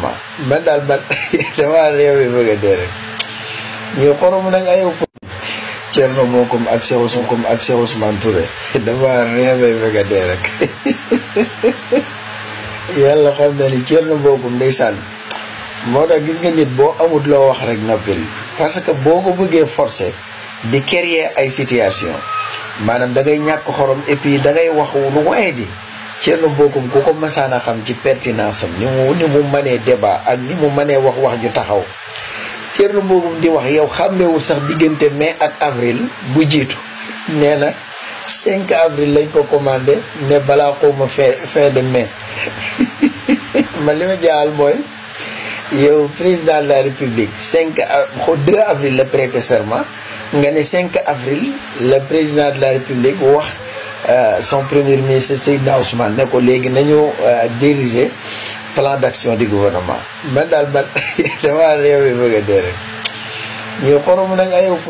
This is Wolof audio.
gouvernement man daal man dama réew yi bëgg a dee rek ñu xorom nañ ay Thierno Bocoum ak Cheikh Ousmane Touré dama réew yi bëgg a dee rek yàlla xam na ni Thierno Bocoum ndeysaan moo tax gis nga nit boo amut loo wax rek noppil parce que boo ko bëggee forcer di créer ay situation maanaam da ngay ñàkk xorom et puis da ngay wax lu waaye di Thierno Bocoum ku ko masaana xam ci pertinence am ni mu mënee débat ak ni mu mënee wax ju taxaw Thierno Bocoum di wax yow xàmmewul sax diggante mai ak avril bu jiitu nee na 5 avril lañ ko commandé ne balaa xawma fin de mai man li ma jaaxal mooy yow président de la république 2 avril la prêté serment nga ne 5 avril le président de la république wax son premier ministre Seydina Ousmane ne ko léegi nañu diriger plan d'action du gouvernement man daal man dama réew yi bëgg a dee rek ñu xorom nañ ay